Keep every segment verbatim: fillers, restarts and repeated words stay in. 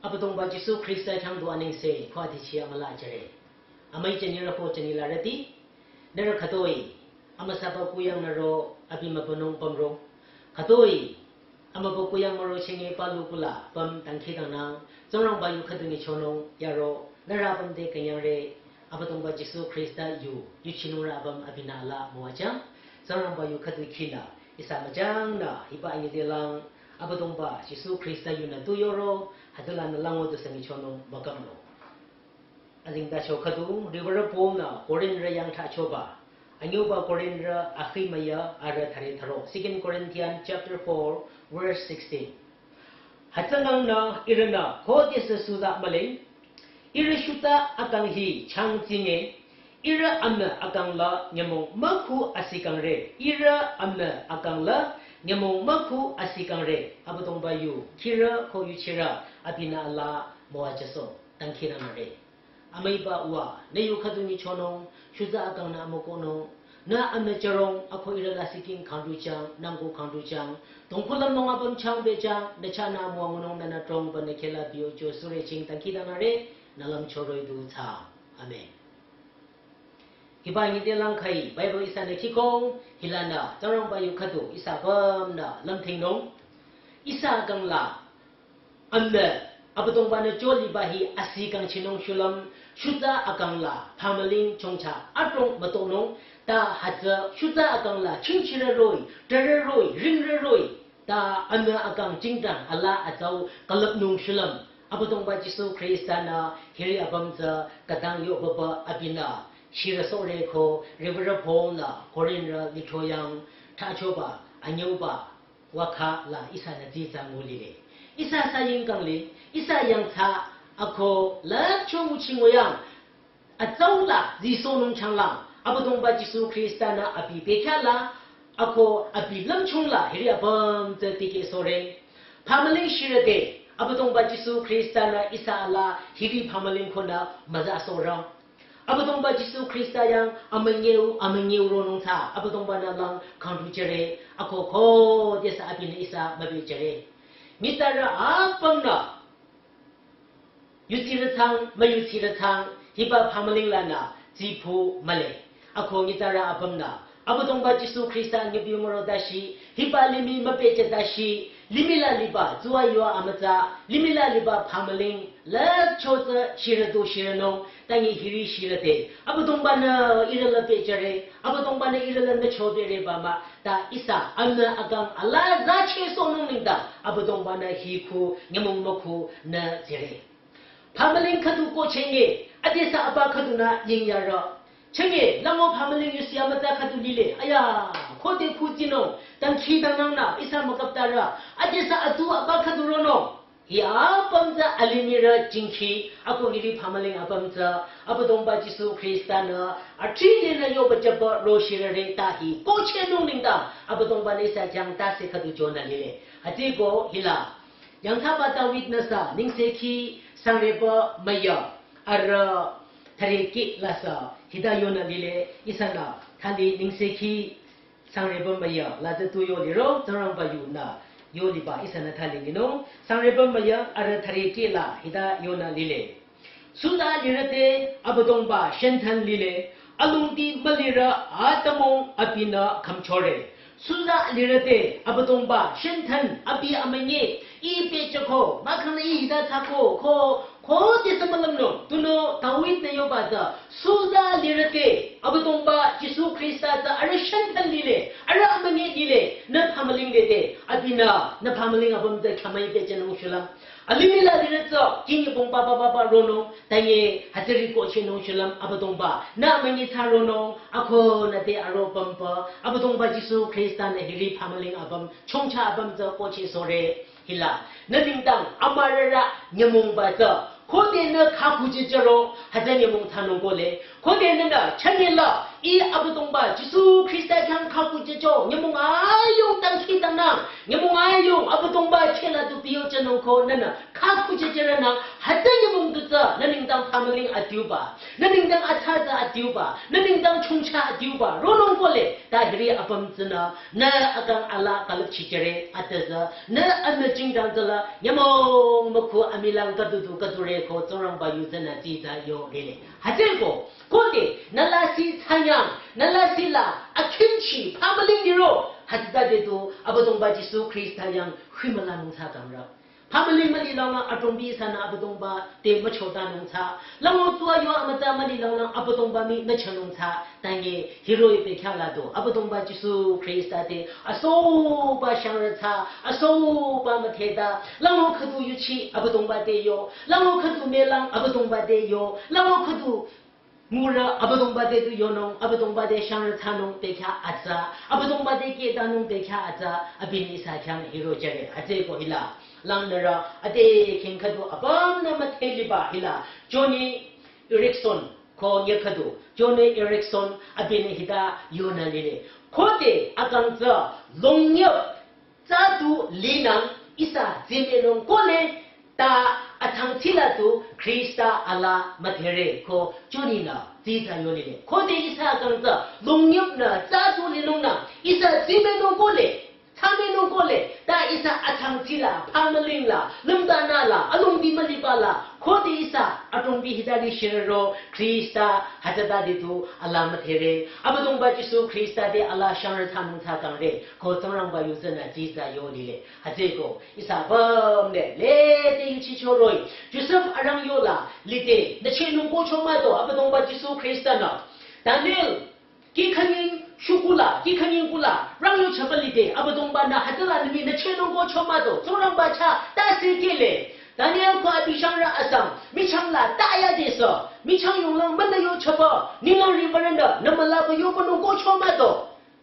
Abüdongba Jisu Khrista khyang du anengse khua dichi amüla jüre. Amüi jünirü ko jünilarüti, nührü khütoi amüsaba kuyangnü ro abi mübünung pümro. Khütoi amübü kuyang müro chinge palu kula püm dangkhidangnang, Tsingrangba yu khüdu nyichonung yaro, nührü püm te künyangre. Abüdongba Jisu Khrista yu yuchinungrü apüm abinü la müwajüng. Tsingrangba yu khüdu khinü ihsa müjangnü hiba anyi delang Abüdongba Jisu Khrista yunü tu yoro, hütsülanü lango tu sünyichonung mükamro. Azengtacho khüdu, Reverend Paul-nü Korinthrü yang thrachoba, anyüba Korinthrü akhi müya arüh thüre thüro, Second Corinthians chapter four, verse sixteen. Hütsüngangnü ihrünü khodesü suza müling, ihrü shutsa akang hi changtsinge, ihrü amnü akang la nyümong mükhu asikangre, ihrü amnü akang la nyümong mükhu asikangre, Abüdongba yu khirü ko yuchirü abinü la müwajüsoh, dangkhidangnangre. Amüiba uwa, nü yu khüdu nyichonung, shutsa akangnü amükohnung, nü amnü jürong, ako ihrü lasih king khangduchang, nangko khangduchang, tongkhulam nung apüm chang bejang, nü chahnü müwangunung nünü trongba nü khehla biyo jo sürü ching dangkhidangnangre, nü lümcho roh-i du thsa. Amen. Hiba anyi delang khai, Bible ihsanü khikong, hilanü, Tsingrangba yu khüdu, ihsa apümnü lümthingnung, ihsa akang la, amnü, Abüdongba-nü choliba hi asikang chinung shulüm, shutsa akang la, phamüling chongcha, adrong mütonung, ta hütsü, shutsa akang la, chingchirü roh-i, trarü roh-i, ringrü roh-i, ta amnü akang jingdang ala atsau külüpnung shulüm, Abüdongba Jisu Khrista-nü hiri apüm tsü khütang yobaba abinü, shirü sore ko, Reverend Paul-nü Korinthrü lithro yang, thrachoba, anyüba, wakha la ihsanü tsitsa ngulile. Ihsa saying kangli, ihsa yangthsa, ako, la chong uchingoyang, atsau la, zisohnung changlang, Abüdongba Jisu Khrista-nü abi bekhyah la, ako, abi lümchung la, hiri apüm tsü tikehsohre. Phamüling shirüte, Abüdongba Jisu Khrista-nü ihsa ala, hiri phamüling konü müzasohrü. Abüdongba Jisu Khrista yang amünyeu, amünyeu ronung thsa, Abüdongba-nü lang khangdujüre, ako khodesü abinü ihsa mübejüre. Nyitsarü apümnü, yutsirü thsang, müyutsirü thsang, hiba phamüling lanü, zipü mühle. Ako nyitsarü apümnü, Abüdongba Jisu Khrista nyibi moro dashi, hiba limih müpehjü dashi, limih la liba, zuwa yuwa amütsa, limih la liba phamüling, la chotsü shirü du shirünung, tangi hiri shirüte. Abüdongba-nü ihrü la pehjüre, Abüdongba-nü ihrü la nü chobere bama, ta ihsa, amnü akang ala zachehsohnung nengdang, Abüdongba-nü hi khu, nyümong mükhu nü tsire. Phamüling khüdu kohchenge, adesü apa khüdunü yingyarü. Chenge, lango phamüling yusi amütsa khüdu lile, aya, khode khu tsinung, dangkhidangnangnü, ihsa mükaptarü, adesü atu apa khüdu ronung. Hi apüm tsü alimihrü jingkhi, ako hiri phamüling apüm tsü, Abüdongba Jisu Khrista-nü, athrilenü yoba jüba roshirüre ta hi, kohchehnung nengdang, Abüdongba-nü ihsa jang tase khüdu jonü lile. Hütsüeko hila, yangthsaba David-nü sü, Nengsekhi sangreba müya, arüh thürekeh la sü, hita yonü lile, ihsanü, thali Nengsekhi sangreba müya, la tsü tu yoliro, Tsingrangba yunü, yoliba, ihsanü thali nginung, sangreba müya, arüh thürekeh la, hita yonü lile. Suza lirüte Abüdongba shenthen lile, alongdi mülirü atümung abinü khümchore. Suza lirüte Abüdongba shenthen abi amünyi, ih pehjüko, mahkhang ih hita thsako, ko, khodesü mülümnung, tunüo David-nü yoba tsü, suza lirüte Abüdongba Jisu Khrista tsü arüh shenthen lile, arüh amünyi lile, nü phamüling lede, abinü, nü phamüling apüm tsü khamai pehjünung shulüm. Alimih la lirü tsü, kingi pong papa papa ronung, tangi hütsüri kohchehnung shulüm Abüdongba, nü amünyi thsa ronung, ako nü te aro pümba, Abüdongba Jisu Khrista-nü hiri phamüling apüm, chongcha apüm tsü kohchehsohre, hila. Nü nengdang, amürarü nyümongba tsü, khode nü khakhuji jüro, hütsü nyümong thsanung kohle, Khode nünü, chanyela, ih Abüdongba, Jisu Khrista khyang khakujücho, nyümong ayung dangkhidangnang, nyümong ayung Abüdongba chela du biyo jünung ko nünü, khakujüjürünang, hütsü nyümong du tsü, nü nengdang phamüling adiuba, nü nengdang athsa tsü adiuba, nü nengdang chongcha adiuba, ronung kole, ta hiri apüm tsünü, nü akang ala külüpchijüre, atüzü, nü amüjingdang tsüla, nyümong mükhu amilang kadudu kadure ko, Tsingrangba yu tsünü, tsitsa yo lile. Hütsüko, khode, nü lasih thsanyang, nü lasih la, akhimchi, phamüling liro, hütsütade du, Abüdongba Jisu Khrista yang, khimülanung thsa kamra. Phamüling mülilanglang adrongbi ihsanü Abüdongba te müchotanung thsa. Lango tuwa yo amütsa mülilanglang Abüdongba mii müchanung thsa. Tange, hiroh-i bekhyah la du, Abüdongba Jisu Khrista te, asoba shangrü thsa, asoba mütheda, lango khüdu yuchi Abüdongba te yo, lango khüdu mülang Abüdongba te yo, lango khüdu mürü Abüdongba te du yonung, Abüdongba te shangrü thsanung bekhyah atsa, Abüdongba te kehtanung bekhyah atsa, abinü ihsa khyang hiroh-i jüre, hütsüko hila, langnürü, ade kheng khüdu apümnü mütheliba hila, Joni Eareckson, ko nye khüdu, Joni Eareckson, abinü hita yonü lile. Khode akang tsü, longyüp, tsü du linang ihsa zimenung kole, ta athsangthsila du Khrista ala müdhere ko Joni-nü tsitsa yo lile. Khode ihsa akang tsü longyüpnü tsü du linungnang ihsa zimenung kole, thsamenung kole, ta ihsa athsangthsila, phamülingla, lümdanala, alongdi mülibala, khode ihsa adrongbi hitari shirero, Khrista hütsütade du ala müdhere, Abüdongba Jisu Khrista te ala shangrü thsanung thsa kangre, ko Tsingrangba yu tsünü tsitsa yo lile. Hütsüko, ihsa apümnü, lede yuchicho roh-i, Josef arang yola, lide, nü chenung kocho mah do, Abüdongba Jisu Khrista-nü. Daniel, kih khanying shukula, kih khanying kula, rang yo chaba lide, Abüdongba-nü hütsüla nü mii nü chenung kocho mah do, Tsingrangba chah, tase kele. Daniel ko abi shangrü asang, michang la ta yade sü, michang yonglang münü yo chaba, ninglang ribaranda, nü mülaba yobanung kocho mah do.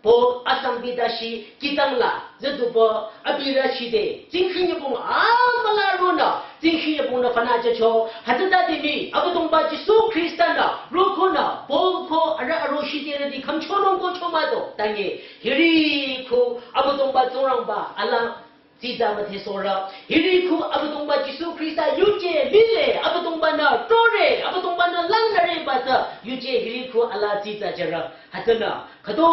Paul asang bidashi kihtang la, züduba, abirü shide, tsingkhi nyübong amüla ronü, tsingkhi nyübongnü fanü jücho, hütsütade mii, Abüdongba Jisu Khrista-nü, rokonü, Paul ko arüh aro shiderüti khümchonung kocho mah do, tange, hiri khu, Abüdongba Tsingrangba, ala, tsitsa müdhesohrü, hiri khu Abüdongba Jisu Khrista yuje lile, Abüdongba-nü tore, Abüdongba-nü langnüreba tsü, yuje hiri khu ala tsitsa jürü, hütsünü, khüto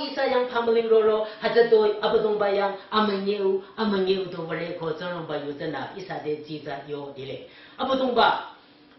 ihsa yang phamüling roro, hütsütoi Abüdongba yang amünyeu, amünyeu do würe ko Tsingrangba yu tsünü ihsa te tsitsa yo lile. Abüdongba,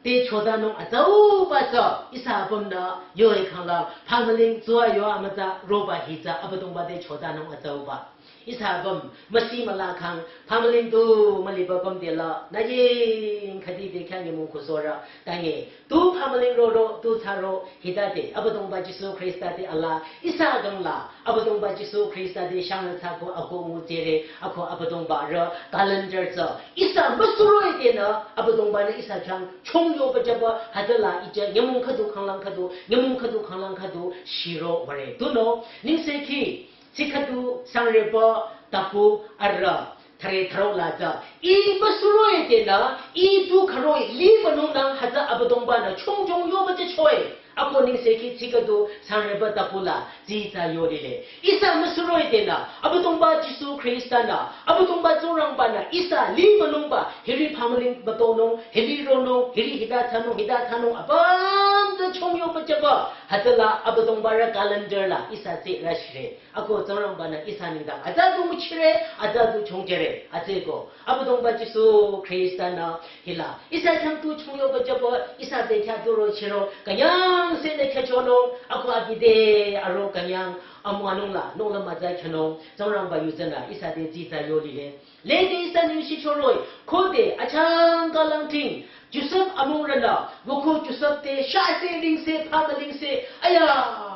te chotanung atsauba tsü, ihsa apümnü, yo-i khangla, phamüling tsü yo amütsa roba hi tsü, Abüdongba te chotanung atsauba. Ihsa apüm, müsi müla khang, phamüling tu müliba apüm dela, nü ying khüdi te khyang nyümong kusohrü, tange, tu phamüling roro, tu thsaro, hitade, Abüdongba Jisu Khrista te ala, ihsa akang la, Abüdongba Jisu Khrista te shangrü thsako ako ngutsire, ako Abüdongba rü calendar tsü. Ihsa müsuroh-i denü, Abüdongba-nü ihsa khyang chongyoba jüba, hütsüla ije nyümong khüdu khanglang khüdu, nyümong khüdu khanglang khüdu, shiro würe. Tunüo, nengsekhi, tsi khüdu sangreba, tapu, arüh, thüre thüro la tsü. Ih müsuroh-i denü, ih tu khüroh-i, liba nungnang hütsü Abüdongba-nü chongjong yoba jüchoe. Ako nengsekhi tsi khüdu sangreba tapu la, tsitsa yo lile. Ihsa müsuroh-i denü, Abüdongba Jisu Khrista-nü, Abüdongba Tsingrangba-nü, ihsa liba nungba, hiri phamüling batonung, hiri ronung, hiri hita thsanung, hita thsanung, apüm tsü chongyoba jüba, hütsüla Abüdongba rü calendar la, ihsa tsirü shire. Ako Tsingrangba-nü ihsa nengdang, atsa du müchire, atsa du chongjüre, atsüko. Abüdongba Jisu Khrista-nü hila. Ihsa khyang tu chungyo bachabo, ihsa te khyang tu ro chiro, künyangsenü khyüchonung, ako abi te aro künyang, amüwanung la, nung la mütsa khyünung, Tsingrangba yu tsünü, ihsa te tsitsa yo lile. Lede ihsa nengshi choroh-i, khode, achangka langting, Josef amungrünü, wüko Josef te, shase ringse, papa ringse, aya,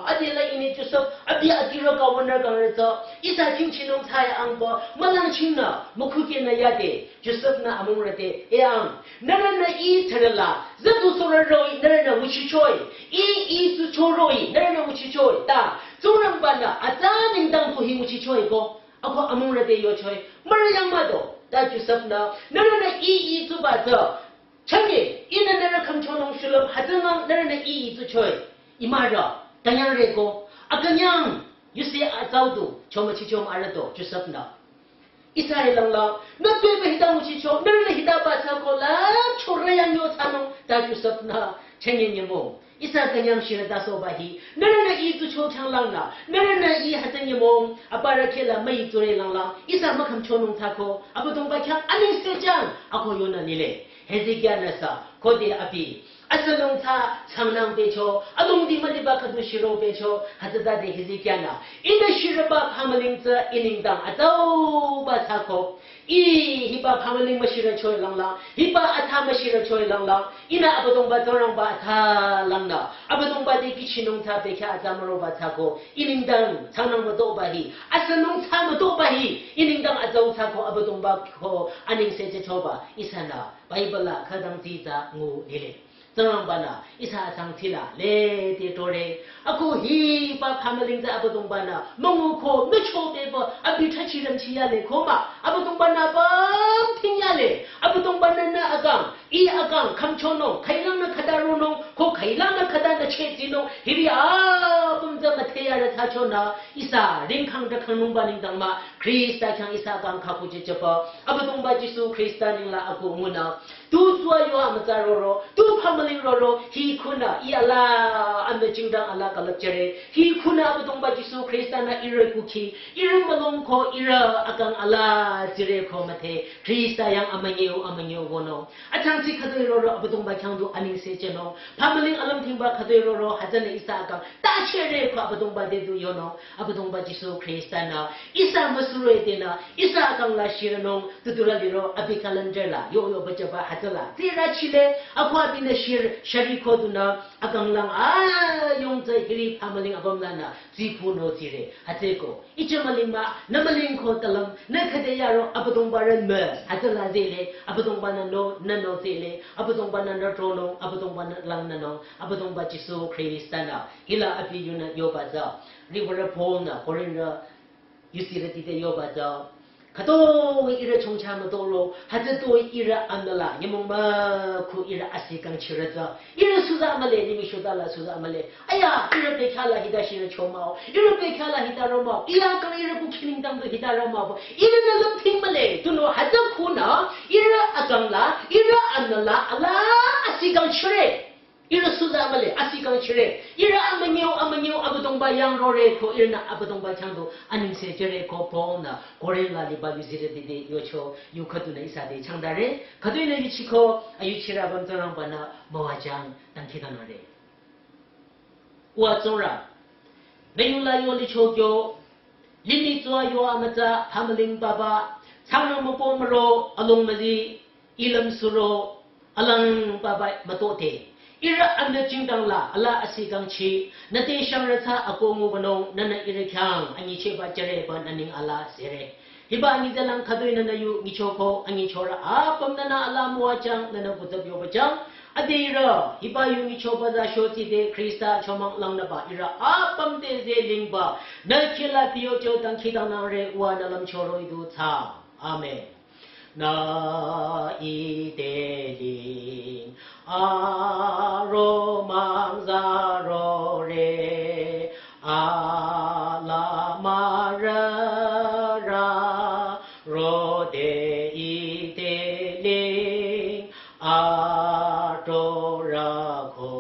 adela ini Josef, abi akiro ka wünü kangrütsa, ihsa chingchinung thsaya angba, mülangchingnü, mükhukenü yade, Josef-nü amungrü te, eyang, nührünü ih thürüla, züdu soroh-i, nührünü nguchichoe, ih ih tsuchoroh-i, nührünü nguchichoe, ta, Tsingrangba-nü, atsa nengdang tu hi nguchichoe ko, ako amungrü te yochoe, mürü yang mado, ta Josef-nü, nührünü ih ih tsuba tsü, chami, ihnü nührü khümchonung shulüm, hütsüngang nührünü ih ih tsuchoe. Imarü, künyangre ko, akünyang, yuse atsau du, chomüchichom arüdo, Josef-nü. Ihsa-e langlang, nü tuepü hita nguchicho, nührünü hitaba thsako la, chorü yang yo thsanung, ta Josef-nü, chünye nyümong. Ihsa künyang shirü tasoba hi, nührünü ih tsucho changlang la, nührünü ih hütsü nyümong, aparü kheh la müi tsure langlang, ihsa mükhümchonung thsako, Abüdongba khyang anengse jang, ako yonü lile. Hezekia-nü sü, khode abi, asünung thsa, sangnang pehcho, alongdi müliba khüdu shiro pehcho, hütsütade Hezekia-nü, ihnü shirüba phamüling tsü ih nengdang atsauba thsako, ih hiba phamüling müshirü choi langlang, hiba atsa müshirü choi langlang, ihnü Abüdongba Tsingrangba atsa langnü, Abüdongba te kihchinung thsa bekhyah atsa müroba thsako, ih nengdang sangnang mütoba hi, asünung thsa mütoba hi, ih nengdang atsau thsako Abüdongba ko anengse jüchoba, ihsanü, Bible la khütang tsitsa ngu lile. Tsingrangba-nü, ihsa asang tsila, lede tore. Ako hiba phamüling tsü Abüdongba-nü, müngu ko, mücho bebü, abi thsachirüm chiyale ko mah, Abüdongba-nü püm tingyale, Abüdongba-nü nü akang, ih akang, khümchonung, khüilangnü khüta ronung, ko khüilangnü khüta nü chehsinung, hiri apüm tsü mütheyare thsachonü, ihsa, ringkhang dükhangnungba nengdang mah, Khrista khyang ihsa akang khakujejüba, Abüdongba Jisu Khrista nengla ako ngunü, tu tsua yo amütsa roro, tu phamüling roro, hi khunü, ih alaa, amüchingdang alaa külüpjüre, hi khunü Abüdongba Jisu Khrista-nü ihrü kukhi, ihrü mülung ko, ihrü akang alaa tsire ko müdhe, Khrista yang amünyeu, amünyeu wünung. Atang tsi khütoi roro Abüdongba khyang du anengse jünung. Phamüling alümthingba khütoi roro, hütsünü ihsa akang, ta chere ko Abüdongba te du yonung. Abüdongba Jisu Khrista-nü, ihsa müsuro-e tenü, ihsa akang la shirünung, tuturü liro, abi calendar la, yo yo bajaba hütsüla. Tsirü chile, ako abinü shir, shari ko dunü, akang lang, ayong tsü hiri phamüling apüm lanü, tsipu no tsire, hütsüeko. Ije müling mah, nü müling ko talüm, nü khüde yaro, Abüdongba ren mü, hütsüla zele, Abüdongba-nü no, nü no zele, Abüdongba-nü nü tronung, Abüdongba-nü lang nünung, Abüdongba Jisu Khrista-nü, hila abi yunü yoba tsü, rivüra Paul-nü, Korinrü, yusirüti te yoba tsü. Khütoi ihrü chongcha mütolo, hütsütoi ihrü amüla, nyümong mükhu ihrü asi kangchirü tsü. Ihrü suza mühle, nimi shutala suza mühle. Aya, ihrü bekhyah la hita shirü chomao, ihrü bekhyah la hita romao, ih akang ihrü kukhi nengdang du hita romao. Ihrünü lümthing mühle, tunüo hütsü khunü, ihrü akang la, ihrü amüla, alaa asi kangchire. Ihrü suza mühle, asi kangchire. Ihrü amünyeu, amünyeu, Abüdongba yang rore ko, ihrünü Abüdongba khyang du anengse jüre ko Paul-nü, Korinrü la liba yusirüti te yocho, yu khüdunü ihsa te changdare. Khüdu-i nü yuchiko, ayuchirü apüm Tsingrangba-nü, müwajang, dangkhidangnangre. Uwa Tsingrang, nü yula yo licho kyo, limih tsua yo amütsa, phamüling papa, tsangnang müpo müro, along müzi, ilüm suro, alang papa mütote. Ihrü amüchingdang la, alaa asi kangchi, nü te shangrü tsü ako ngubanung, nünü ihrü khyang, anyichehba jüreba nü neng alaa sere. Hiba anyi zelang khüdu-i nünü yu nyichoko, anyichorü apüm nünü alaa müwajang, nünü kutsap yobajang. Ade ihrü, hiba yu nyichoba tsü shotsi te Khrista chomang langnüba ihrü apüm te zelingba, nü khehla piyocho dangkhidangnangre uwa nü lümcho roh-i du tsü. Amen. Nü ite ling aromang zarore, alaa mürürü rode ite ling atorü ko,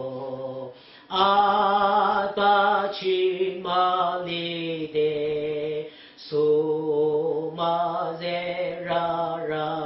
atbachi mülide, sumüzerürü